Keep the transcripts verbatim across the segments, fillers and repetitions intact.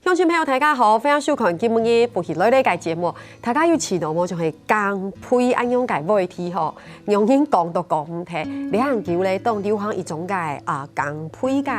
鄉親朋友，大家好，歡迎收看今晡日福氣來了个節目。大家有試著無？就係減肥恁樣个話題吼，仰般講都講毋忒。這下久咧，當流行一種个啊減肥个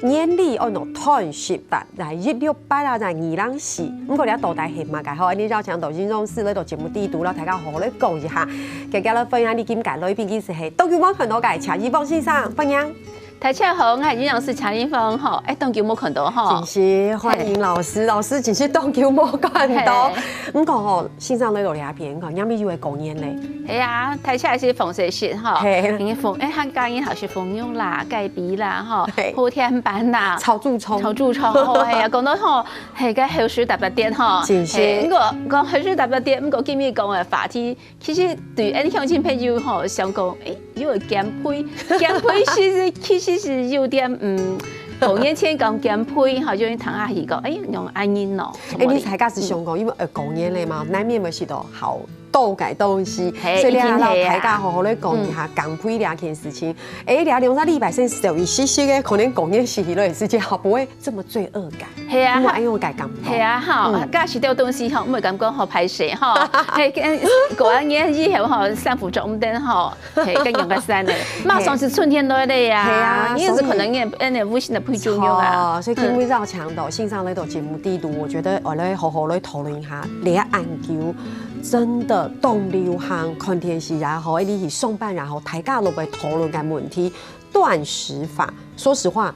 原理，安到斷食法，在一六八啊，在二零四。毋過這到底係麼个吼？恁樣邀請到營養師來到節目裡肚，摎大家好好來講一下。今日來歡迎你今个來賓，佢就係當久無看著个謝依芳先生，歡迎。 大家好，𠊎係營養師謝依芳吼，哎，當久無看著吼。真是，歡迎老師，老師真是當久無看著。嘿。毋過吼，先生來到這片吼，仰般又會過年咧？係啊，大家係紅色色吼，嘿。因為紅，哎，客家人好食紅肉啦、雞髀啦吼，嘿。好甜粄啦，炒豬腸。炒豬腸吼，係啊，講到吼，係个口水答答跌吼，真是。嘿，毋過講口水答答跌，毋過今日講个話題， 其實對𠊎鄉親朋友吼，想講，哎，又會減肥，減肥其實其實係有點，嗯，過年前講減肥吼，有人聽下去講，哎，仰恁樣哦。哎，你大家係想講，因為呃過年咧嘛，難免會食到好多个東西，嘿，所以你愛摎大家好好來講一下減肥這件事情。哎，這兩三禮拜先少一息息个，可能過年時期咧時間吼，不會這麼罪惡感。 係啊，毋會恁樣个感覺。係啊，吼，嗯。假使食到東西吼，毋會感覺好歹勢吼。係，跟過完年以後吼，衫褲著毋得吼，係，跟樣个衫咧。馬上係春天來了呀，係啊，你也係可能也，恁樣無形个肥豬肉啊。著，所以今晡日邀請到先生來到節目裡肚，我覺得我來好好來討論一下，這研究真的當流行，看電視也好，你去上班也好，大家都會討論个問題，斷食法。說實話，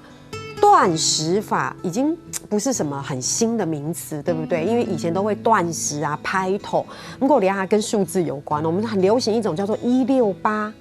斷食法已經不是什麼很新的名詞，對不對？因為以前都會斷食啊、排毒，不過這下跟數字有關，我們很流行一種叫做一六八、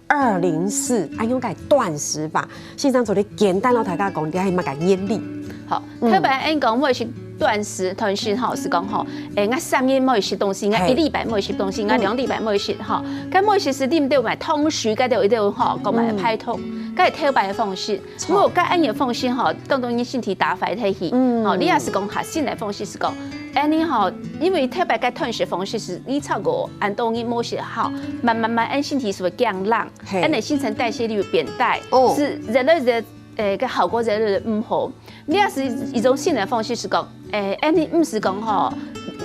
二零四，恁樣个斷食法。先生做得簡單摎大家講，這係麼个原理？好，嗯。頭擺𠊎講愛食斷食，斷食吼，係講吼，誒，𠊎三日無食東西，𠊎一禮拜無食東西，𠊎兩禮拜無食吼，該無食係啉到買湯水，該就一定吼，講買排毒，該係頭擺个方式。 無，該恁樣方式吼，當當你身體打壞忒去。嗯。吼，你也係講較新个方式係講，恁樣吼，因為頭擺个斷食方式係你超過恁多日無食吼，慢慢慢，恁身體係會降冷，嘿。恁樣新陳代謝率變低，哦。係越來越，誒，个效果越來越毋好。你也係一種新个方式係講，誒，恁樣毋係講吼，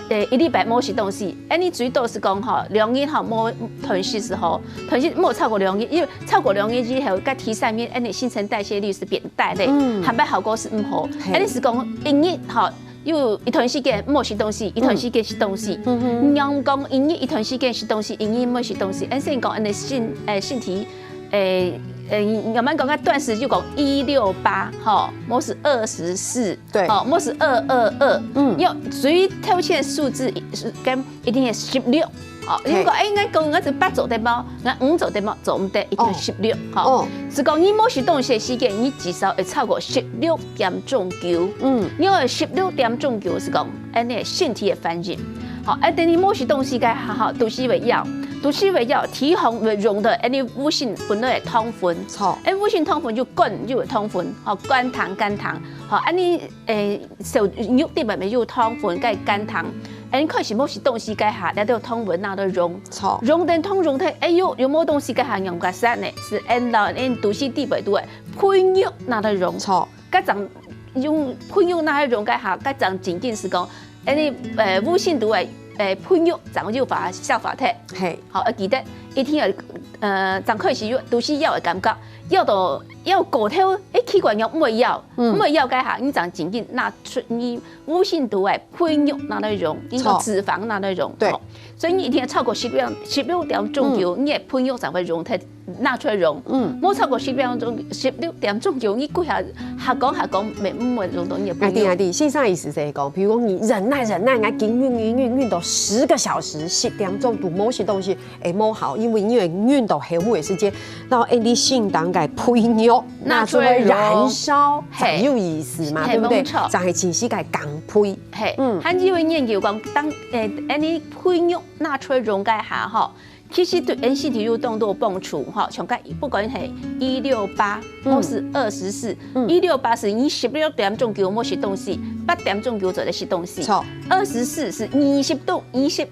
誒，一禮拜無食東西，恁樣最多係講吼，兩日吼無斷食係好，斷食無超過兩日，因為超過兩日以後，該第三日，恁樣新陳代謝率係變 帶咧，嗯。下擺效果係毋好。嘿。恁樣係講一日吼，有一段時間無食東西，一段時間食東西。嗯哼。你講一日一段時間食東西，一日無食東西，恁樣講恁樣身，誒，身體，誒，誒，慢慢講，該斷食就講一六八吼，無係二十四，對。吼，無係二二二。嗯。因為最頭前數字係跟 一定係十六。哦，嘿。如果，誒，𠊎講𠊎係八做得無？𠊎五做得無？做毋得，一定係十六，哦。吼。哦。係講你無食東西个時間，你至少愛超過十六點鐘久。嗯。因為十六點鐘久係講，恁樣身體个反應。吼，啊，等你無食東西个下，吼，肚屎會枵，肚屎會枵，體內會用到，恁樣無形本來个糖分。著。誒，無形糖分就肝，就有糖分，吼，肝糖，肝糖。吼，恁樣，誒，小肉裡背有糖分，該肝糖。 恁開始無食東西該下，這兜糖分拿來用。著。用等糖用忒，哎喲，又無東西該下，仰結煞呢？係恁樣，恁肚屎裡背肚个肥肉拿來用。著。該正用肥肉拿來用該下，該正正經係講，恁樣，呃，無形肚个，呃，肥肉正有法消化忒。嘿。好，愛記得，一定愛，呃，正開始有肚屎枵个感覺，枵到，枵過頭，誒，奇怪，仰毋會枵？嗯。毋會枵該下，你正正經拿出你 無形肚个肥肉拿來用，應該著。脂肪拿來用，對。吼。所以你一定愛超過十六，十六點鐘久，嗯。你个肥肉正會用忒，拿出來用。嗯。無超過十六點鐘，十六點鐘久，你過下，下講下講，毋會用到你个肥肉。啊，對啊，對，先生意思係講，比如講你忍耐忍耐，𠊎緊忍忍忍忍到十個小時，十點鐘都無食東西， 會無效，因為你會忍到後尾个時間，然後，誒，你身體个肥肉拿出來燃燒，拿出來用。嘿。正有意思嘛，嘿，對不對？無錯。正係真實个減肥。嘿，嗯。還有研究講，當，誒，恁樣肥肉拿出來用該下吼，其實對𠊎身體有當多幫助吼，像該不管係一六八，嗯。或是二十四，嗯。一六八係你十六點鐘久無食東西，八點鐘久做得食東西。著。二十四係二十度，二十，誒，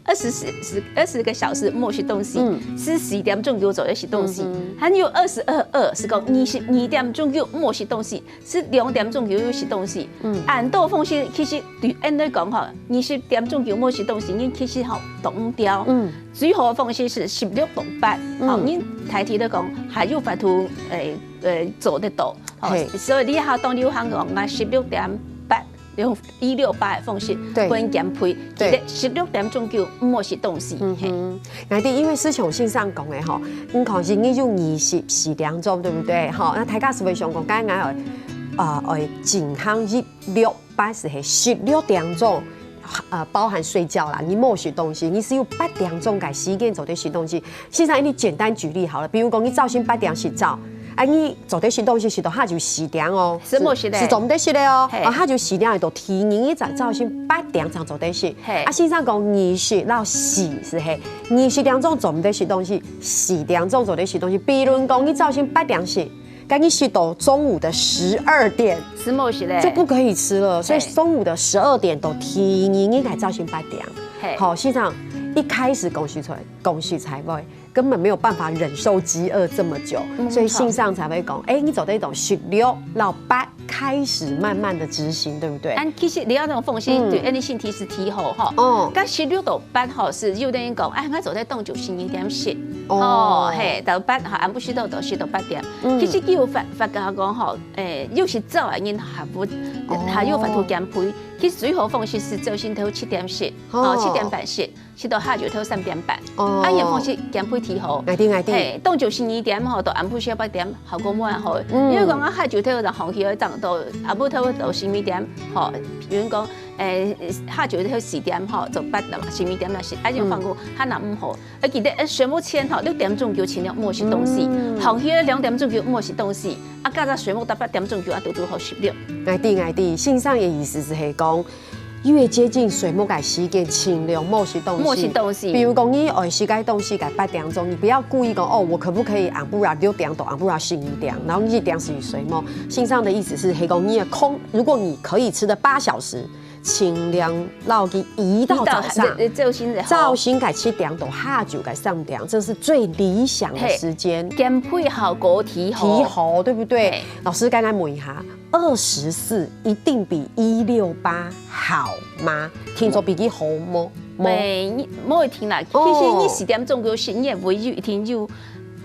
二十四、二十个小时莫食东西，嗯。是四点钟就做得食东西。嗯哼。还有二十二二是讲二十二点钟就莫食东西，是两点钟就有食东西。嗯。恁多方式其实对恁来讲吼，二十点钟就莫食东西，人其实吼动掉。嗯。最好的方式是十六到八，嗯。吼，人大体来讲还有法度，诶、呃，做得到。吼，嘿。所以你还当流行讲啊，十六点八，用一六八的方式，对。分减肥，对。其实十六点钟就莫食东西，嗯哼。嘿。𠊎知，因为思琼先生讲的吼，你看是你有二十四点钟，对不对？吼，那大家是会想讲，刚刚有，呃，呃，健康一六八是嘿，十六点钟，呃，包含睡觉啦，你莫食东西，你是有八点钟个时间做得食东西。先生，你简单举例好了，比如讲你朝晨八点食朝，啊，你做得食东西食到下晝四点哦，是莫食的。是做毋得食的哦，嘿。啊，下晝四点到第二日早，朝晨八点正做得食。嘿。啊，先生讲二十到四是嘿，二十点钟做毋得食东西，四点钟做得食东西。比如讲你朝晨八点食， 该你食到中午的十二点，是莫食的。就不可以吃了。所以嘿。中午的十二点到第二日，你才朝晨八点。嘿。好，先生，一开始讲实在，讲实在话，根本没有办法忍受饥饿这么久，嗯，所以先生才会讲，哎，你做得从十六到八开始慢慢的执行，对不对？但其实你要那种奉献，嗯。对，你身体是提好哈。哦。但十六到八吼，是有的人讲，哎，我做得当就十二点食。哦。哦，嘿，到八，哈，暗晡食到，到十到八点。嗯。其实佢有发，发觉讲吼，诶，有時早个人還不，哦。還有法度減肥。其實最好方式是朝晨頭七點食，哦。哦，七點半食，食到下晝頭三點半。哦。啊，這方式減肥忒好。𠊎知，𠊎知。嘿，當晝十二點吼，到暗晡食八點，效果無恁好。嗯。因為講啊，下晝頭就行起來，長到暗晡頭到十二點，吼，比如講，誒，下晝頭四點吼，做八點嘛，十二點來食，啊，這種效果還那毋好。 啊，記得，呃，睡目前吼，六點鐘就盡量莫食東西，嗯。行起兩點鐘就莫食東西，啊，加上睡目到八點鐘就啊，堵堵好十六。𠊎知，𠊎知，先生个意思係講，越接近睡目个時間，盡量莫食東西。莫食東西。比如講，你愛食个東西个八點鐘，你不要故意講，哦，我可不可以暗晡啊六點到暗晡啊十二點，然後一點時睡目。先生的意思是，係講你个空，如果你可以吃的八小時， 盡量摎佢移到早上。移到，呃，呃，朝晨个好。朝晨个七點到下晝个三點，這是最理想的時間。嘿，減肥效果忒好。忒好，對不對？嘿。老師，剛剛問一下，二十四一定比一六八好嗎？聽說比佢好無？無。喂，你，無一定啦。哦。其實你四點鐘就食，你个胃就一定有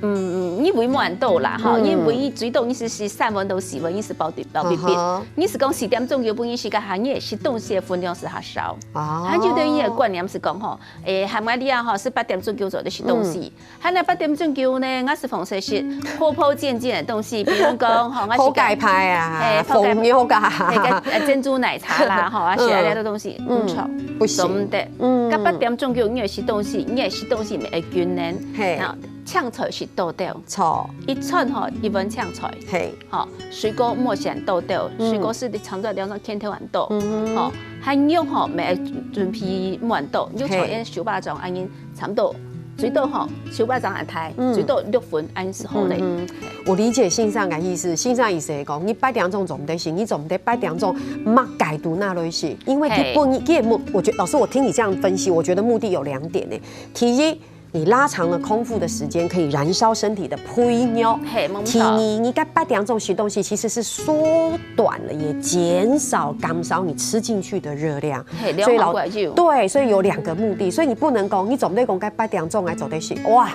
嗯，你胃滿到啦，吼，嗯。你胃最多你係食三碗到四碗，你係飽飽飽飽飽。啊哈。你係講四點鐘有本事个下，你个食東西个分量係較少。哦。還有對你个觀念係講吼，誒，喊𠊎這下吼，係八點鐘就做得食東西。嗯。還來八點鐘就呢，𠊎係逢時食泡泡煎煎个東西，比如講吼，𠊎係講，好雞排啊，嘿，泡雞，紅肉啊。嘿，个，呃，珍珠奶茶啦，吼，啊，嗯。係啊，這兜東西，嗯，毋錯，不行。做毋得。嗯。到八點鐘就你个食東西，你个食東西毋會均衡。嘿。啊， 青菜食多兜。錯。一餐吼，一碗青菜。嘿。吼，水果莫選多兜，嗯。水果係你常在兩種天天很多。嗯哼。吼，還肉吼，毋愛準備滿多，肉菜嘿。用手巴掌恁樣，差不多，最多吼，手巴掌恁大，嗯。最多六份恁樣係好咧。嗯哼。我理解先生个意思，先生意思係講，你八點鐘做毋得食，你做毋得八點鐘擘解肚那來食，因為佢嘿。本，佢个目，我覺，老師，我聽你這樣分析，我覺得目的有兩點呢。第一， 你拉長了空腹的時間，可以燃燒身體的肥料。嘿，沒錯。第二，你該八點鐘食東西其實是縮短了，也減少，減少你吃進去的熱量。嘿，所以老，量好過就。對，所以有兩個目的，所以你不能講，你總得講該八點鐘來做得食，哇，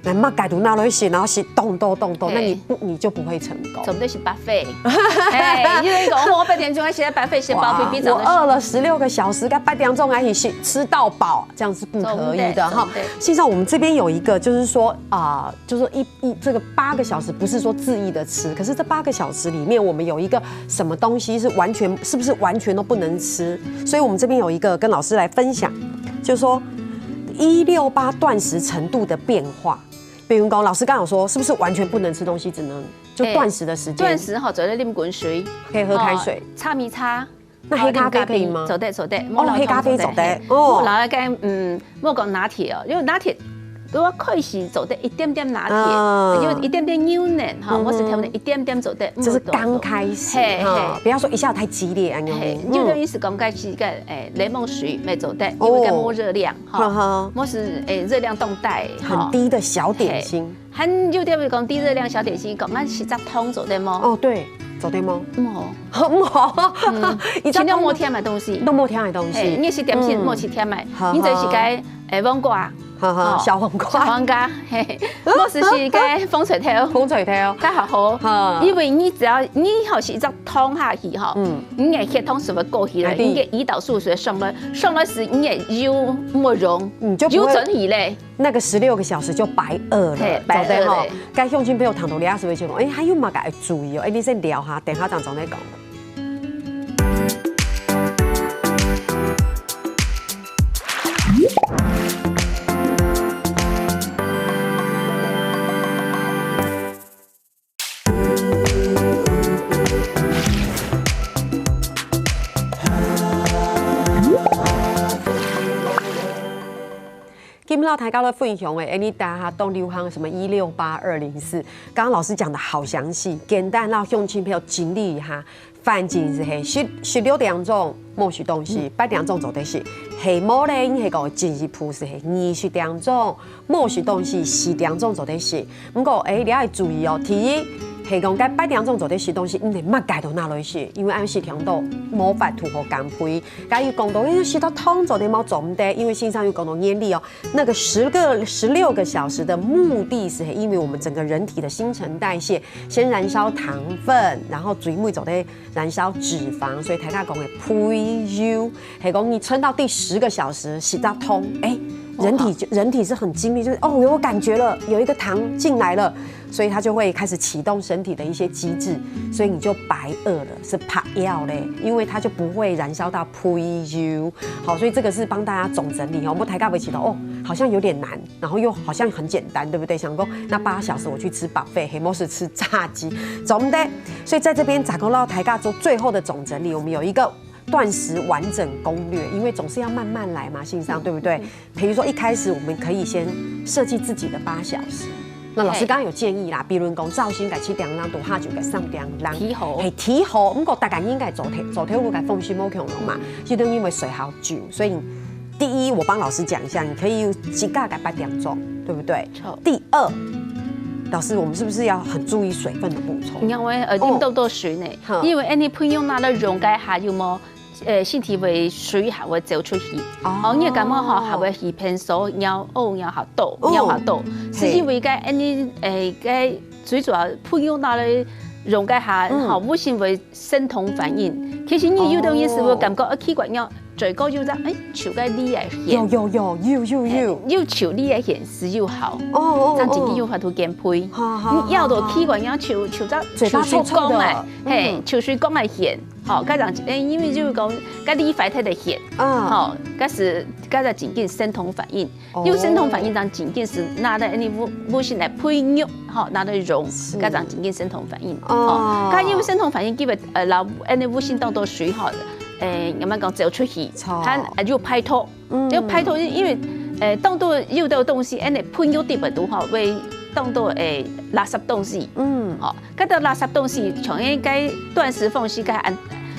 來擘解肚那來食，然後食當多當多，嘿。那你不，你就不會成功。總得食buffet。哎，因為講我八點鐘愛食buffet，食飽肥，哇，比早的我餓了十六個小時，該八點鐘來食，吃到飽。 這樣是不可以的哈。真的，真的。事實上，我們這邊有一個，就是說，啊，就是說一，一，這個八個小時不是說恣意的吃，可是這八個小時裡面，我們有一個什麼東西是完全，是不是完全都不能吃？所以我們這邊有一個跟老師來分享，就是說一六八斷食程度的變化。比如講，老師剛好說，是不是完全不能吃東西，只能就斷食的時間？欸，斷食吼，做得啉滾水，可以喝開水。哦，茶米茶， 那黑咖啡可以嗎？哦，啉咖啡，做得，做得。哦，黑咖啡做得。嘿，哦。無啦，該，嗯，莫講拿鐵哦，因為拿鐵比如講開始做得一點點拿鐵，啊。有一點點牛奶，吼，嗯哼。或是調一點點做得，就是剛開始，嘿，哈，嘿。不要說一下太激烈，恁樣。嘿，嗯。有的意思講該是个，誒，檸檬水乜做得，哦。因為該無熱量，哈。哈哈。或是，誒，熱量當低，哈。很低的小點心。嘿。還有點講低熱量小點心，講咱食隻糖做得無？哦，對，做得無？無。無。嗯，一隻糖都，盡量無甜个東西。都無甜个東西。嘿，你食點心，嗯。莫食甜个，好，你就是該，好。誒，黃瓜。 哈哈，哦，小黃瓜。小黃瓜，嘿，或是是該紅菜頭。紅菜頭。該好好，哈。因為你只要你好是一隻糖下去吼，嗯。你个血糖是會高起來，哪裡？你个胰島素是會上來，上來時你个油無用，你就不會，油轉去咧。那個十六個小時就白餓了，嘿，白餓了。對不對吼？該鄉親朋友聽到這下是不是想講，哎，還有麼个愛注意哦？哎，你先尞下，等下正再講。 今晡日大家來分享的，哎，你大家當流行什麼一六八、二零四，剛剛老師講得好詳細，簡單讓鄉親朋友整理一下。反正係係十，十六點鐘無食東西，嗯。八點鐘做得食。係無咧，你係講進一步係係二十點鐘無食東西，四點鐘做得食。毋過，哎，你愛注意哦，第一，係講該八點鐘做得食東西，毋係麼个都拿來食，因為恁樣食忒多，無法度好減肥。 該有講到，因為食到糖做得無做毋得，因為先生有講到原理哦。那個十個、十六個小時的目的是因為我們整個人體的新陳代謝，先燃燒糖分，然後最尾做得燃燒脂肪，所以大家講个肥油，係講你撐到第十個小時食到糖，哎，人體就，人體是很精密，就是哦，有感覺了，有一個糖進來了， 所以它就會開始啟動身體的一些機制，所以你就白餓了，係白枵咧，因為它就不會燃燒到肥油。好，所以這個是幫大家總整理哦。毋過大家會覺得哦，好像有點難，然後又好像很簡單，對不對？想說那八小時我去吃buffet，係無食炸雞，做毋得。所以在這邊，再過摎大家做最後的總整理，我們有一個斷食完整攻略，因為總是要慢慢來嘛，先生，對不對？ 比如說一開始我們可以先設計自己的八小時。那老師剛剛有建議啦，比如講朝晨个七點零到下晝个三點零，提好。係，提好，毋過大家應該做頭，做頭路个方式無共樣嘛，就等於因為睡好久，所以第一，我幫老師講一下，你可以用自家个八點鐘，對不對？好。第二，老師，我們是不是要很注意水分的補充？你看我，呃，哦。啉多多水呢，好。因為恁樣朋友拿來用个下有無？ 呃，身體會水還會走出去。哦。哦，你个感冒吼，還會去便所，尿，屙尿較多，哦。尿較多，係因為該恁樣，誒，該水主要朋友拿來用該下，嗯。吼，無先會生痛反應。其實你有當時會感覺，哦。呃，奇怪，尿嘴角有隻，誒，臭該味个鹹。有，有，有，有，有，有。誒，有臭味个鹹係有效。哦，哦，哦。正正經有法度減肥。好，好，你枵到奇怪，好，好。尿臭，臭隻，臭水講个，臭水講个鹹。 吼，該正，誒，因為就係講，該裡壞忒个血，啊。吼，該係，該正正經生痛反應。哦。有生痛反應，正正經係拿到恁樣無，無先來配尿，吼，拿到用，是。該正正經生痛反應。哦。吼，該因為生痛反應，基本，呃，摎恁樣無先當多水，吼，誒，仰般講走出去，著。還，呃，又排毒。 嗯。就排毒，因為，呃，當多有兜東西，恁樣朋友裡背肚吼，會當多，誒，垃圾東西。嗯。吼，該兜垃圾東西，像應該斷食方式該恁，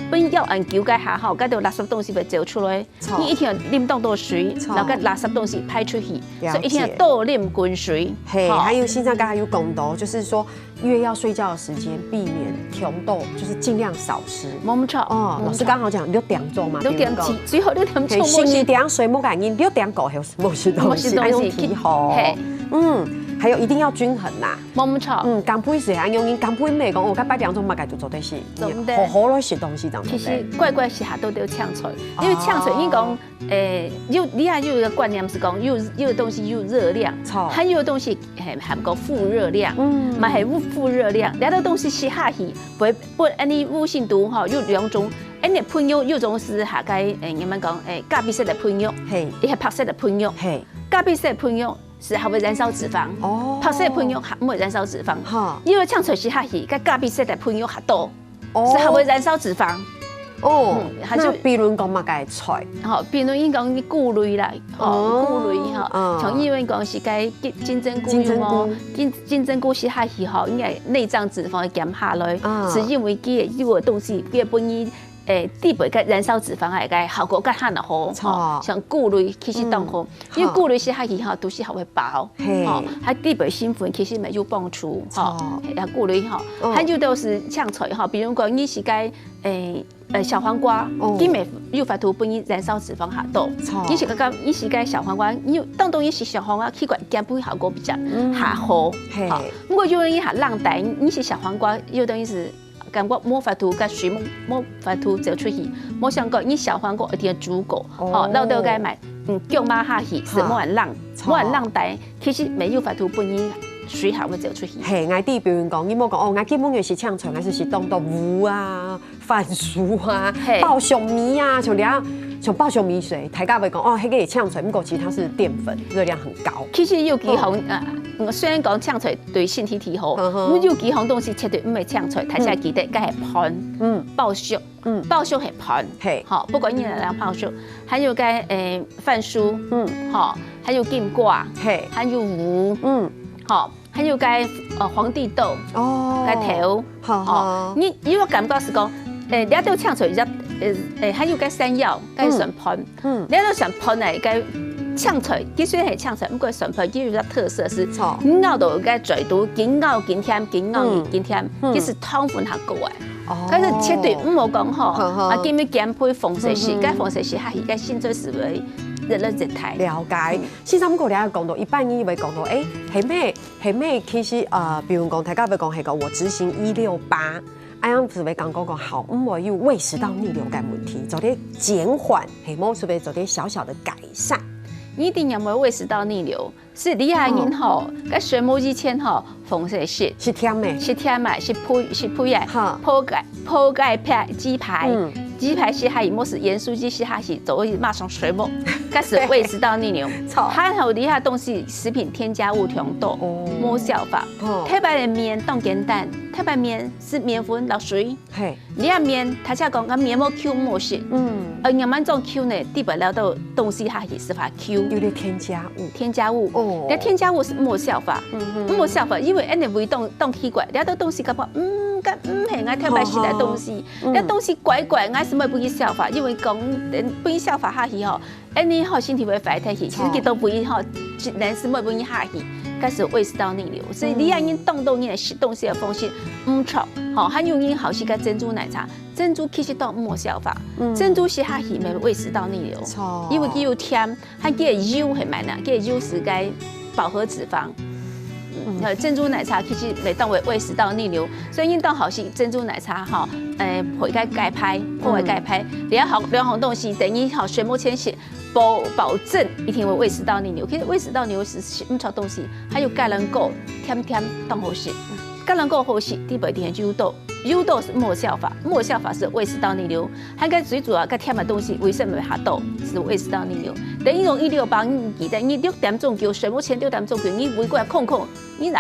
分枵恁久該下吼，該兜垃圾東西會走出來。著。你一定要啉當多水，著。然後該垃圾東西排出去，了解。所以一定要多啉滾水。嘿，吼。還有先生剛才有講到，就是說 越要睡覺的時間，避免強度，就是盡量少吃。無錯，哦，無錯。老師剛好講六點鐘嘛，六點鐘。起，最好六點鐘嘿，十二點睡無要緊，六點過後無食東西，無食東西，愛用提吼。嘿。嗯，還有一定要均衡啦。無錯。嗯，減肥係恁樣，你減肥毋係講哦，該八點鐘麼个都做得食，做毋得。你好好來食東西，這樣對不對？其實乖乖食下都得有青菜，因為青菜，哦。你講 誒，有，你還有一個觀念係講，有，有个東西有熱量，著。還有个東西，嘿，喊講負熱量，嗯。嘛係負，負熱量。這兜東西食下去，會，會，恁樣無形肚吼，有兩種，恁樣朋友有種係下該，誒，仰般講，誒，咖啡色个朋友，嘿。也係白色个朋友。嘿。咖啡色个朋友係還會燃燒脂肪，哦。白色个朋友還毋會燃燒脂肪。哈。因為青菜食下去，該咖啡色个朋友較多。 哦。係還會燃燒脂肪。哦，嗯，還有，該比如講麼个菜？吼，比如講你菇類啦，吼，哦，菇類吼，嗯，像因為講係該金針菇有無？金針菇。金，金針菇食下去吼，應該內臟脂肪會減下來，啊，係因為佢个有个東西，佢个本身，誒，裡背个燃燒脂肪个个效果較較好，著，吼，像菇類其實當好，嗯，因為菇類食下去吼，肚屎還會飽，嘿，吼，還裡背成分其實乜有幫助，吼，著，啊，菇類吼，嗯，還有就是青菜吼，比如講你係該，誒， 呃，小黃瓜，哦，佢乜有法度分你燃燒脂肪較多。著。你係个，你係个小黃瓜，你有，當當你係小黃瓜，佢个減肥效果比較，嗯，較好。嘿。吼，毋過有人佢較冷淡，你係小黃瓜，有等於係感覺無法度，該水無，無法度走出去。無想過，你小黃瓜一定要煮過，哦，吼，落到該買，嗯，薑嫲下去，係無恁冷，著，無恁冷淡，其實乜有法度分你水還會走出去。嘿，𠊎知，比如講，你莫講，哦，𠊎根本就係青菜，𠊎係食當多芋啊、 番薯啊、嘿，包粟米啊，像這樣，像包粟米水，大家會講，哦，那個也青菜，不過其實它是澱粉，熱量很高。其實有幾項，哦，啊，嗯，雖然講青菜對身體忒好，嗯哼，毋過有幾項東西絕對毋係青菜，大家記得，嗯，該係飯，嗯，包粟，嗯，包粟係飯，嘿，吼，不管你哪樣包粟，還有該，誒，番薯，嗯，吼，還有金瓜，嘿，還有芋，嗯，吼， 還有該，呃，皇帝豆，哦，該豆，好，好，哦，你，你有感覺係講，誒，這兜青菜，呃，誒，還有該山藥，該蒜盤，嗯，這兜蒜盤呢，該青菜，佢雖然係青菜，毋過蒜盤佢有一個特色係，著，你咬到該嘴肚，緊咬緊甜，緊咬緊甜，嗯，佢係糖分較高个。哦，但是絕對毋好講吼，好，好，啊，今日減肥紅色食，嗯，嗯，該紅色食下去，該身材係會越來越大。了解。嗯。先生，毋過你也講到，一般人會講到，誒，係咩 係咩？其實，呃，比如講，大家會講，係講我執行一六八，恁樣子會講講講好，毋會有胃食道逆流个問題，做得減緩，係無？係不是做得小小的改善？你一定要會胃食道逆流，係你个人吼，哦，該睡目以前吼，紅色食，食甜个，食甜个，食肥，食肥个，哈，烰个，烰个雞排，雞排，嗯，雞排食下去，無食鹽酥雞食下去，就會馬上睡目，該係胃食道逆流。著。還有你个東西，食品添加物忒多，哦，無消化。哦。特別个麵當簡單，特別麵係麵粉摎水。嘿。你个麵，大家講个麵無Q無食。嗯。呃，你慢慢種Q呢，裡背摎到東西下去係發Q。有點添加物。添加物。哦。該添加物係無消化，嗯哼，無消化，因為恁樣胃當當奇怪，摎到東西感覺，嗯，該毋係𠊎特別食个東西，嗯，該東西怪怪，𠊎係毋會分佢消化，因為講，嗯，分佢消化下去吼， 恁樣吼，身體會壞忒去，其實佢都會吼，一年係會分佢下去，該係胃食道逆流。所以你个人當多人个食東西个方式毋著，吼，還有人好食个珍珠奶茶，珍珠其實都無消化，嗯，珍珠食下去乜胃食道逆流，著，因為佢有甜，還佢个油係麼个呢？佢个油係該飽和脂肪。嗯，那珍珠奶茶其實乜當會胃食道逆流，所以人當好食珍珠奶茶吼，誒，配該雞排，配个雞排，嗯，兩項，兩項東西，等於吼，睡目前食 保，保證一定會胃食道逆流。其實胃食道逆流係食毋著東西，還有雞卵糕，甜甜當好食。雞卵糕好食，裡背一定有油多，油多係無消化，無消化係胃食道逆流。還有最主要，該甜个東西，為什麼會較多？係胃食道逆流。等於用一六八，你記得，你六點鐘叫，睡目前六點鐘叫，你胃過來空空，你若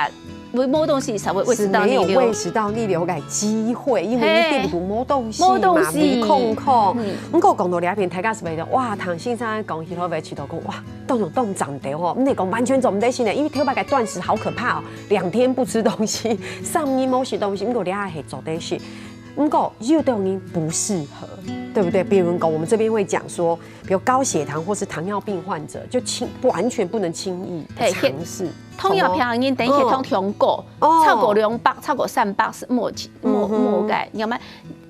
胃無東西，才會胃食道逆流。係沒有胃食道逆流个機會，因為你，嘿，裡肚無東西嘛，無東西。胃空空。嗯。毋過講到這片，大家係毋係哇，聽先生講起來，會覺得講，哇，當有當長的吼，毋係講完全做毋得食呢，因為頭擺个斷食好可怕哦，兩天不吃東西，三日無食東西，毋過這下係做得食。毋過有的人不適合，對不對？比如講，我們這邊會講說，比如高血糖或是糖尿病患者，就輕，完全不能輕易地，嘿，嘗試。 糖尿病个人等血糖忒高，哦，超過兩百、超過三百係無，無，嗯哼，無个，你看嘛？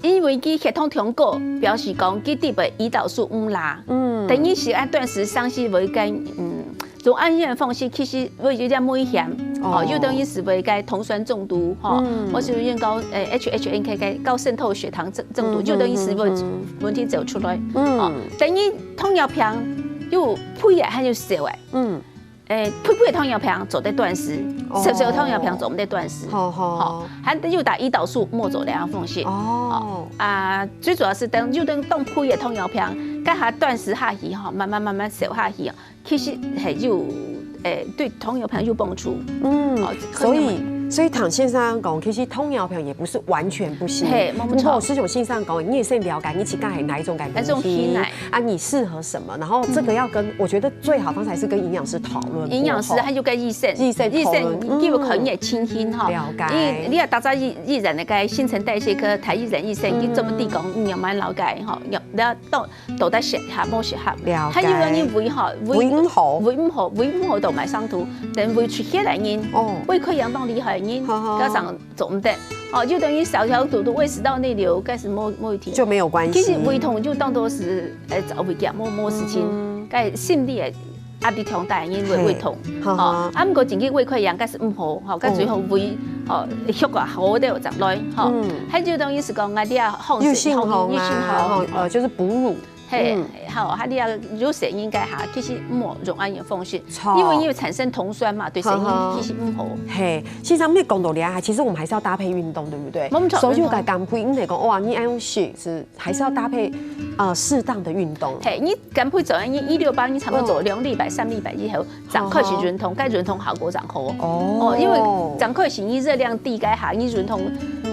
因為佢血糖忒高，表示講佢裡背胰島素毋罅，嗯，等於係愛斷食，傷係會跟，嗯，用恁樣个方式，其實會有點危險，哦，哦，又等於係會該糖酸中毒，吼，嗯，或是有點高，呃，H H N K个高滲透血糖中，中毒，嗯，又等於係會，嗯，問題走出來，嗯，哦，等於糖尿病又肥个還有瘦个，嗯。 誒，肥肥个糖尿病做得斷食，哦，瘦瘦个糖尿病做毋得斷食。好，好。吼，還有打胰島素，莫做這樣風險。哦。吼，啊，最主要係等，有等當肥个糖尿病，該下斷食下去吼，慢慢慢慢瘦下去哦，其實係有，誒，對糖尿病有幫助。嗯，哦，所以，所以唐先生講，其實糖尿病也不是完全不行。嘿，無錯。不過師兄先生講，你也先了解你自家係哪一種感覺，哪種體質。啊，你適合什麼，然後這個要跟，我覺得最好方式還是跟營養師討論。營養師還有個醫生，醫生討論，醫生佢會看你个情形吼。了解。你你要打早醫醫生个新陳代謝科，台醫生醫生，佢做得講，你慢慢了解吼，你要到到底適合無適合。了解。還有个人胃吼，胃毋好，胃毋好，胃毋好都無生度，等胃出血个人，哦，胃潰瘍當厲害个人，好好加上 做毋得。哦，就等於小小堵堵胃食道逆流，該係無無問題。就沒有關係。其實胃痛就當做係，呃，找胃鏡，無無事情，該心理个壓力強大，因為胃痛。哈哈哦，啊，毋過真个胃潰瘍，該係毋好，吼，該最好胃，哦，血管好得有入來，吼。嗯還就等於係講，啊，你啊，放又信放好嘛，又信好然後呃就是哺乳，嘿嗯，好，啊，你啊，有些人該下，其實莫用恁樣方式，錯因為因為產生糖酸嘛，對身哈哈體其實毋好。嘿，先生，你講到這下，其實我們還是要搭配運動，對不對？沒錯所以沒錯該減肥，你講哇，你愛用食是還是要搭配呃適當的運動。嘿，你減肥做，你一六八，你差不多做兩禮拜、三禮拜以後，正開始運動，該運動效果正好。哦哦，因為正開始你熱量低，該下你運動，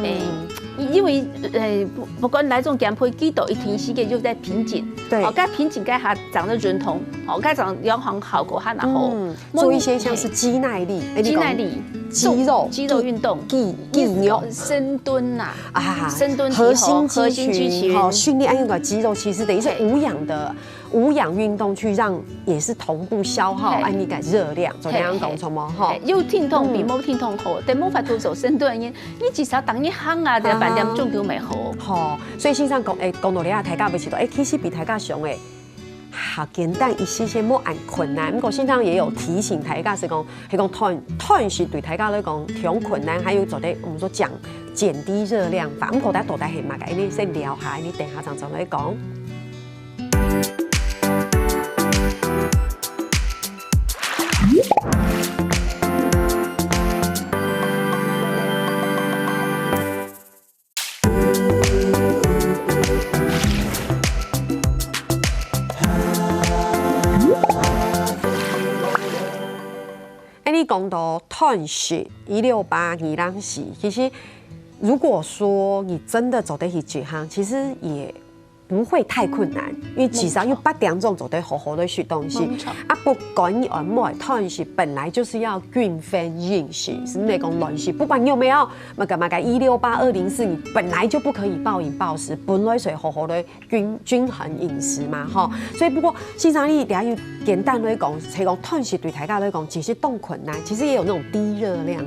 誒，因為誒，不不管哪種減肥，幾多一定時間就在瓶頸。對哦，該瓶頸該下正在運動，哦，該正有效果還好。嗯，做一些像是肌耐力，哎，你講肌耐力、肌肉肌肉運動、肌肌肉深蹲呐，啊，深蹲核心核心肌群哈，訓練哎，那個肌肉其實等於是嘿無氧的無氧運動，去讓也是同步消耗嘿哎，你个熱量，怎麼樣講什麼哈嘿？有運動比嗯無運動好，但無法度做深蹲，你你至少當一行啊，在半點鐘就會好。好，所以先生講，哎，講到這啊，大家會知道，哎，其實比大家想的較簡單一些些，無恁困難。不過先生也有提醒大家是講，係講斷斷食對大家來講挺困難，還有做得我們說講減低熱量法。不過大家到底係麼个，你先聊下，你等下正再來講。 哎，你講到斷食一六八二零四，其實如果說你真的做得去執行，其實也不會太困難，因為至少有八點鐘做得好好的食東西。沒錯。啊，不管你愛毋愛斷食，本來就是要均衡飲食，係毋係講亂食，不管你有沒有，麼个麼个一六八二零四，你本來就不可以暴飲暴食，本來就好好的均均衡飲食嘛，吼。所以不過，先生你等下有簡單來講，係講斷食對大家來講，其實當困難，其實也有那種低熱量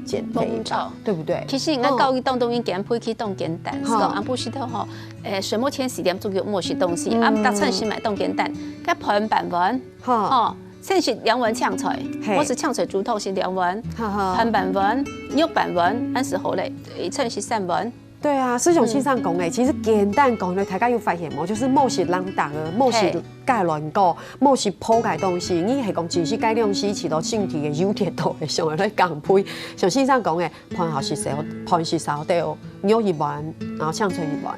減肥法，沒錯。對不對？其實人家教育當中，應該會去當簡單，是講啊，不是的吼，誒，睡目前四點鐘就莫食東西，啊，大餐食嘛當簡單，該飯半碗，哈，哦，先食兩碗青菜，嘿我係青菜煮湯食兩碗，哈哈飯半碗，肉半碗，恁係好咧，一餐食三碗。對啊，師兄先生講誒，其實簡單講呢，大家有發現無？就是莫食冷凍个，莫食嘿雞卵糕，莫食破个東西。你係講只係該兩時食到身體个有跌倒个，想要來減肥。像先生講誒，飯好食少，飯食少掉，肉一碗，然後青菜一碗，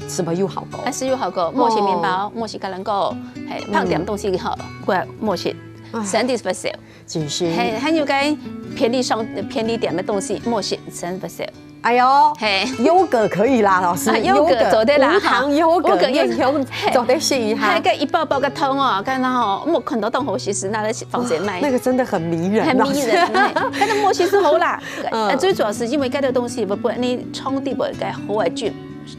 是不是有效果？還係有效果，莫食麵包，莫食雞卵糕，嘿，放點東西吼，或莫食，身體會瘦。真是。嘿，還有該便利商便利店个東西，莫食，身體會瘦。哎呦，嘿。優格可以啦，老師，啊，優格做得啦，無糖優格，哈優格用用嘿做得試一下還。該一包包个糖哦，看到吼，莫看到當好食，係拿來房間賣。那個真的很迷人，很迷人，老師。嘿，但是莫食係好啦。嗯呃，最主要係因為該个東西會分你腸底會該好个菌，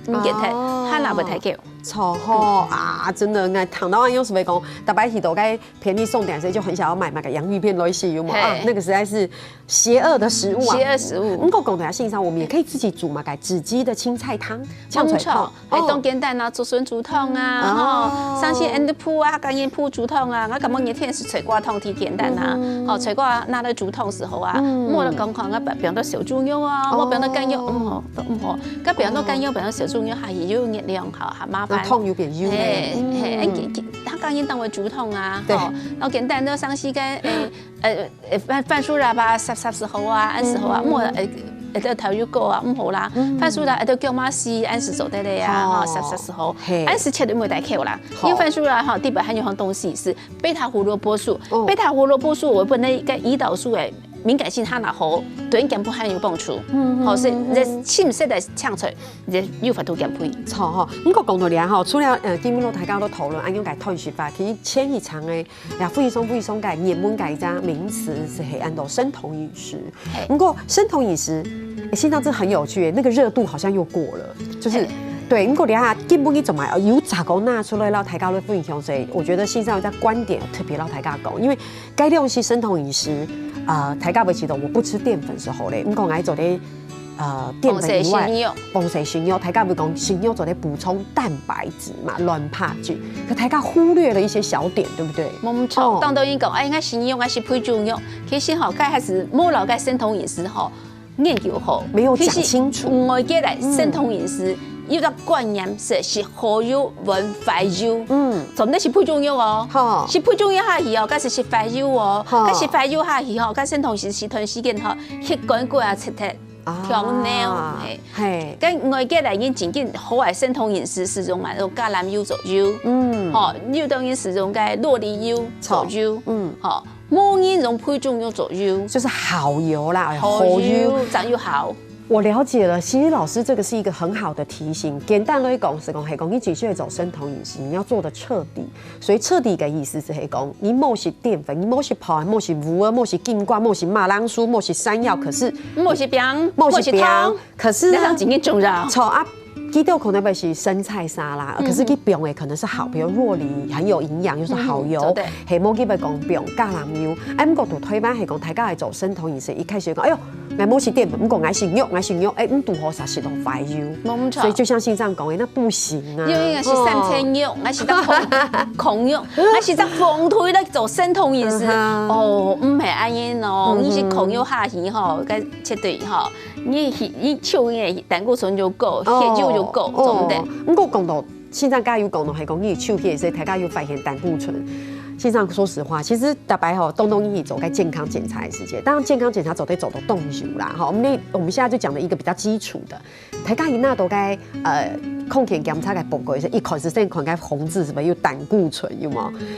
毋見忒，哦還拿會忒久。錯吼啊，真的，𠊎聽到恁樣係會講，逐擺去到該便利商店時，就很想要買那個洋芋片來食，有無？嘿啊，那個實在是邪惡的食物啊。邪惡食物毋過講到啊，先生，我們也可以自己煮嘛，改紫雞的青菜湯、青菜湯沒錯。，哎，當簡單啊，竹筍煮湯啊，哦吼，像係恁樣鋪啊，乾葉鋪煮湯啊，𠊎感覺熱天時菜瓜湯最簡單啊，吼，菜瓜拿來煮湯時候啊，莫講講啊，放到燒豬肉啊，莫放到乾肉，嗯吼，嗯吼，該放到乾肉，放到燒豬肉，還有熱量，吼，還麻煩。那湯有點油呢。嘿，嗯嘿，恁佢佢，佢乾葉當會煮湯啊，對吼，然後簡單的像係該，誒，呃，呃，番番薯啦吧，煠煠時候啊，恁時候啊，莫呃，呃，豆油膏啊，毋好啦，番薯啦，呃，豆薑嘛係，恁時做得咧啊，哦吼，煠煠時候，嘿恁時切都莫忒口啦，好因為番薯啦，吼，底背還有項東西係貝塔胡蘿蔔素哦，貝塔胡蘿蔔素，我分該該胰島素誒，敏感性較若好，對健康還有幫助。嗯，好，所以你在深色个青菜，你就有法度減肥。著吼，毋過講到這吼，除了呃，今晡日大家都討論，恁樣个斷食法，其實前一場个，呀，非常非常个熱門个一隻名詞係喊做生酮飲食。毋過生酮飲食，欸，現在這很有趣耶，那個熱度好像又過了，就是。對，毋過這下今晡日做麼个有這個拿出來，讓大家來分享，所以我覺得現在有一個觀點特別讓大家講，因為 該量係生酮飲食，呃，大家會覺得我不吃澱粉就好咧，毋過𠊎做得，呃，澱粉以外，放些新肉，放些新肉，大家會講新肉做得補充蛋白質嘛，卵白質，可大家忽略了一些小點，對不對？無錯，哦。當多人講，哎，𠊎新肉，𠊎食配種肉，其實吼，該還係無摎該生酮飲食吼， 研究吼，沒有講清楚。其實外界來生酮飲食，有個觀念係食好油換壞油。嗯，做毋得食配種肉哦，吼，食配種肉下去哦，該係食壞油哦，吼，該食壞油下去吼，該生酮飲食食段時間吼，血管骨啊切忒，啊，跳尿，嘿。嘿，該外界來人真正好个生酮飲食係用啊，用橄欖油做油，嗯，吼，有兜人係用該酪梨油做油，嗯，吼。 無人用配種肉做油，就是好油啦，哎，好油，好油。長又好。我了解了，其實老師這個是一個很好的提醒。簡單來講係講，係講你繼續走生酮飲食，你要做得徹底。所以徹底的意思係係講，你莫食澱粉，你莫食飯，莫食芋仔，莫食金瓜，莫食馬鈴薯，莫食山藥，可是莫食餅，莫食餅，莫食糖，可是呢，那樣真正重要。著啊， 佢兜可能會係生菜沙拉，可是佢放个可能係好，比如酪梨很有營養，又係好油，嗯，做得。係，無佢會講放橄欖油。哎，毋過對台灣係講，大家來做生酮飲食，一開始講，哎喲，𠊎無食澱粉，毋過𠊎食肉，𠊎食肉，哎，你拄好煞食到壞油。無錯。所以就像先生講的，那不行啊。因為𠊎食三層肉，哦，𠊎食到炕，炕肉，𠊎食到風腿來做生酮飲食，嗯哼，哦，毋係恁樣哦，嗯哼，你食炕肉下去吼，該絕對吼， 你血，你手个膽固醇就高，血脂就高，哦，做毋得。哦，毋過講到，現在大家有講到，係講你手血，所以大家有發現膽固醇。先生，說實話，其實逐擺吼，當當你做該健康檢查个時間，當然健康檢查做得做到動油啦，吼。我們那，我們現在就講了一個比較基礎的，大家一拿到該，呃，抗原檢查个報告，係一看係先看該紅字，係毋係有膽固醇，有無？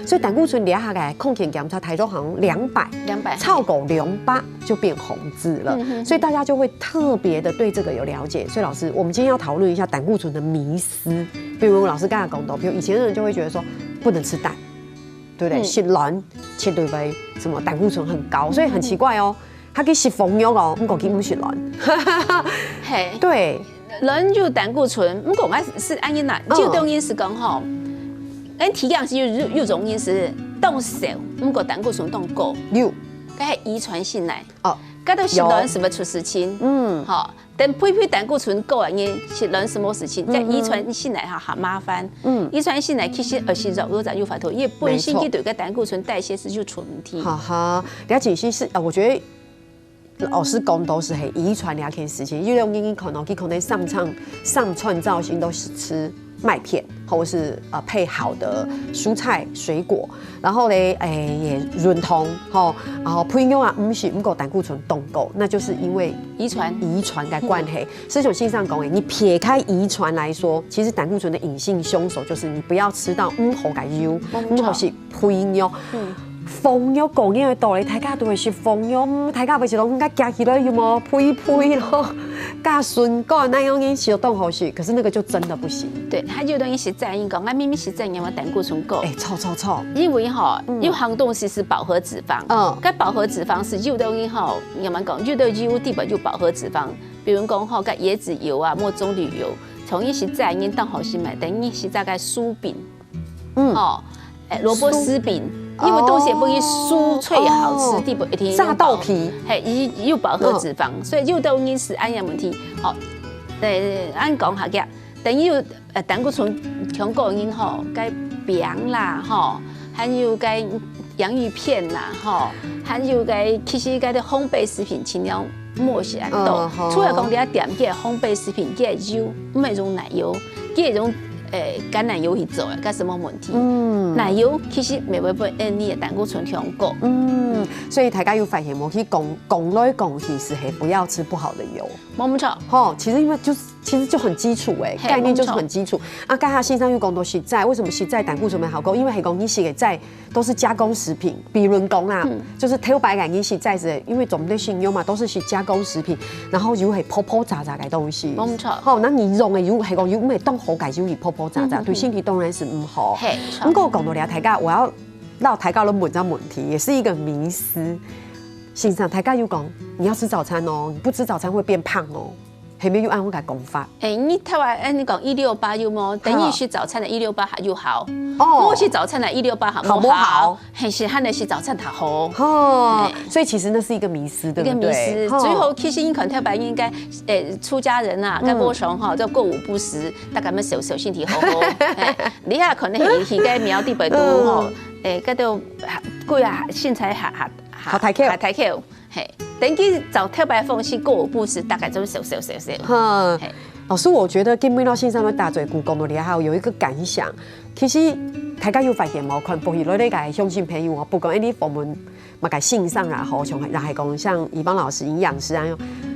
所以膽固醇了下來，抗原檢查大約好像兩百，兩百，超過兩百 就變紅字了。嗯哼。所以大家就會特別的對這個有了解。所以老師，我們今天要討論一下膽固醇的迷思。比如老師剛才講到，比如以前的人就會覺得說不能吃蛋，對不對？嗯。食卵絕對會什麼膽固醇很高，所以很奇怪哦。嗯。佢去食紅肉哦，毋過佢毋食卵。嘿。對。 卵有膽固醇，毋過𠊎係恁樣啦，嗯，有兜人係講吼，𠊎體檢係有，有，有種人係當瘦，毋過膽固醇當高，有，該係遺傳性來。哦，該兜食卵係毋係出事情？有。嗯。吼，等配配膽固醇高个人食卵係無事情，嗯哼，但遺傳性來哈，較麻煩。嗯。遺傳性來其實也係有，有，有法度，因為本身佢對該膽固醇代謝係有出問題。沒錯。哈哈，了解，其實，呃，我覺得 老師講到係遺傳這件事情，有兜人可能，佢可能三餐，三餐朝晨都係食麥片，或者是，呃，配好的蔬菜水果，然後呢，欸，也潤糖，吼，然後配肉啊，毋食，毋過膽固醇當高，那就是因為遺傳。遺傳的關係。嗯。所以像先生講的，你撇開遺傳來說，其實膽固醇的隱性兇手就是你不要吃到毋好个油，沒錯。毋好食 肥肉。嗯。紅肉講个道理，大家都會食紅肉，嗯，大家毋係講該夾起來有無？配配咯，加筍乾，那樣人食當好食，可是那個就真的不行。對，還有兜人食齋人講，啊，明明食齋人嘛膽固醇高。欸，著著著。因為吼，嗯。有項東西係飽和脂肪，嗯。該飽和脂肪係有兜人吼，人家講，有兜油底背有飽和脂肪，比如講吼，該椰子油啊，或棕櫚油，像你食齋人當好食嘛，等於食齋个薯餅。 嗯。吼，欸，蘿蔔絲餅，酥。因為東西本身酥脆好吃，哦。底背一定有飽，炸豆皮。嘿，有，有飽和脂肪，嗯。所以有兜人係恁樣問題。吼，呃，恁講下个，等於有，呃，膽固醇強高个人吼，該餅啦，吼，還有該洋芋片啦，吼，還有該，其實該个烘焙食品盡量莫食恁多。嗯，好。除了講你愛點个烘焙食品，个油，毋係用奶油，个用誒，橄欖油去做个，該係無問題。嗯，奶油其實乜會分你个膽固醇上高。嗯，所以大家有發現無？去講講來講去，係不要吃不好的油。無錯。吼，其實因為就是其實就很基礎哎，嘿，概念就是很基礎。啊，剛才先生又講到食齋，為什麼食齋膽固醇會較高？因為係講你食个齋都是加工食品，比如講啦，就是頭擺个你食齋係，因為總得信用嘛，都是食加工食品，然後又係泡泡炸炸个東西。無錯。吼，那你用个油係講又毋係當好个油去泡泡炸炸，對身體當然是毋好。嘿，毋過講到這，大家我要讓大家都問這問題，也是一個迷思。先生，大家有講你要吃早餐哦，你不吃早餐會變胖哦。 係無有恁樣个講法？誒，你頭下恁樣講一六八有無？等於食早餐个一六八還有效，哦，無食早餐个一六八還無效，好無效？還係還係食早餐較好。哦，所以其實那是一個迷思，對不對？一個迷思。吼。最好其實你可能頭擺應該，誒，出家人啊，該無常吼，就過午不食，大概乜少少身體好好。誒，你啊可能係去該廟裡背肚吼，誒，該都貴啊，身材下下下好大口。下大口。 嘿，等佢照頭擺方式過午不食，大概就少少少少。哈，嘿。老師，我覺得今晡日先生个打嘴鼓講到這下，有一個感想。其實大家有發現無？看報紙內底个鄉親朋友哦，不管你訪問麼个先生也好，像也係講像怡芳老師營養師啊，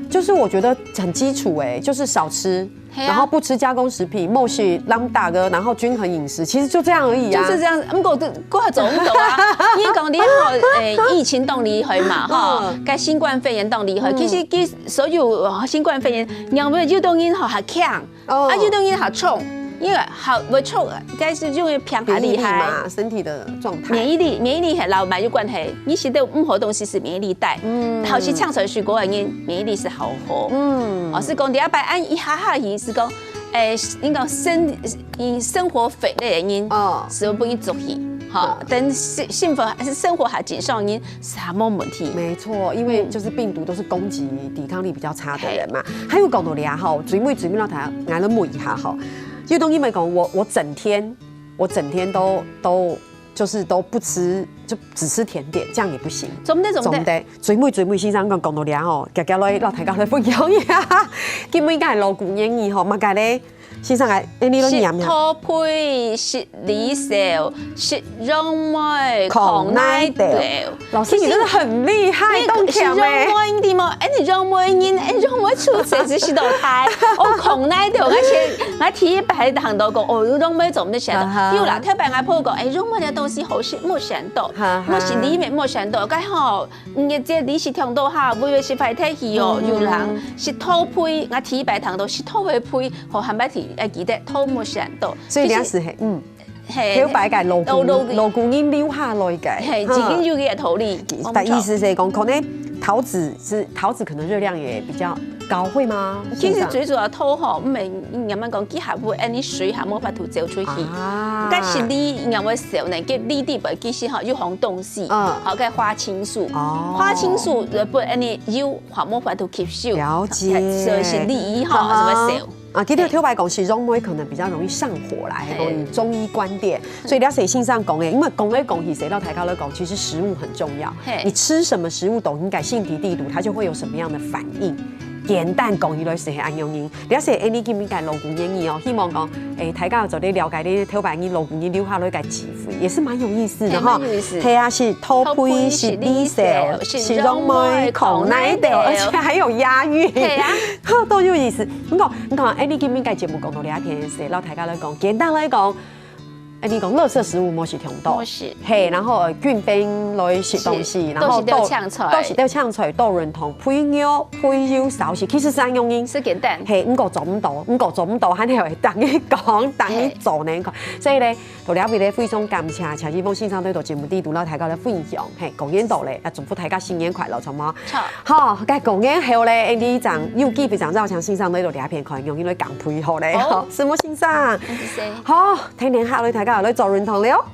就是我覺得很基礎誒，就是少吃，嘿啊。然後不吃加工食品，莫食濫打个，然後均衡飲食，其實就這樣而已啊。就是這樣，毋過都 過做毋到啊。你講你吼，誒，疫情當厲害嘛，吼，嗯。該新冠肺炎當厲害，嗯。其實佢所有，呃，新冠肺炎，讓有當人吼較強，哦。啊，有當人較重，因為較會重，該係因為病較厲害。免疫力嘛，身體的狀態。免疫力，免疫力係摎麼有關係，你食到毋好東西係免疫力低，嗯。好食青菜水果个人，免疫力係好好。嗯。哦，係講第二擺，按一下下去係講，誒，應該生，以生活肥類个人，哦。係會分佢捉去。 哈，嗯。等生生活生活較正常个人，係無問題。沒錯，因為就是病毒都是攻擊抵抗力比較差的人嘛。還有講到這吼，最尾最尾摎大家來問一下吼，有當人會講，我我整天我整天都都就是都不吃，就只吃甜點，這樣也不行。做毋得，做毋得。做毋得。最尾最尾先生講講到這吼，遽遽來摎大家來分享一下，今晡日个老古言語吼，麼个咧？ 先生啊，誒，你都念呀？食土肥，食梨燒，食楊梅，抗耐豆。抗耐豆。老師，你真的很厲害，你當強欸。食楊梅，你知無？誒，你楊梅人，誒，楊梅出世就食到大。哦，抗耐豆，𠊎前，𠊎第一擺聽到講，哦，楊梅做毋得食到。啊哈。有啦，頭擺𠊎婆講，誒，楊梅个東西好食，莫食到，啊哈。莫食梨乜莫食到，該吼， 嗯，這這你食忒多哈，胃會食壞忒去哦，嗯。有人食土肥，𠊎第一擺聽到食土个肥，好，下擺愛記得土莫食到。所以你也係，嘿，嗯，嘿，頭擺个老古，老，老古，老古人留下來个，嘿，哈。已經有个道理。但意思係講，可能桃子是，桃子可能熱量也比較高，會嗎？其實最主要土吼，毋係，人家講，佢還會，恁樣水還無法度走出去。啊。但是你，人家會燒呢，該你裡背其實吼，有放東西。 嗯。好，該花青素。哦。花青素，呃，分恁樣油，化無法度吸收。了解。所以係梨吼，哈哈。係會燒。啊，其實頭擺講食楊梅可能比較容易上火啦，嘿。還有中醫觀點。所以了解先生講的，因為講來講去，誰到台高來講，其實食物很重要。嘿。你吃什麼食物，懂應該性體地圖，它就會有什麼樣的反應。簡單講起來係恁樣。 了解，誒，你今日个老古言語哦，希望講，誒，大家做得了解你頭擺你老古人留下來个智慧，也是蠻有意思的哈。嘿，蠻有意思。係啊，係土肥，係梨燒，係楊梅，抗耐豆，而且還有押韻。係啊。都有意思。你講，你講，誒，你今日个節目講到這天，係摎大家來講，簡單來講， 誒，你講垃圾食物莫食忒多。莫食。嘿，然後，呃，均衡來食東西，是，然後多，多食點青菜。多食點青菜，多運動，肥肉、肥油少食，其實係恁樣。係簡單。嘿，毋過做毋到，毋過做毋到，還係會等你講，等你做呢。嘿。所以呢，到這位呢，非常感謝謝志峰先生對到節目裡肚摎大家來分享，嘿，講完到咧，啊，祝福大家新年快樂，好無？好。好，該講完後咧，誒，你正有機會正邀請先生來到這片看，用心來減肥好咧，好。好，承蒙先生。 好，天天下來大家來做運動了。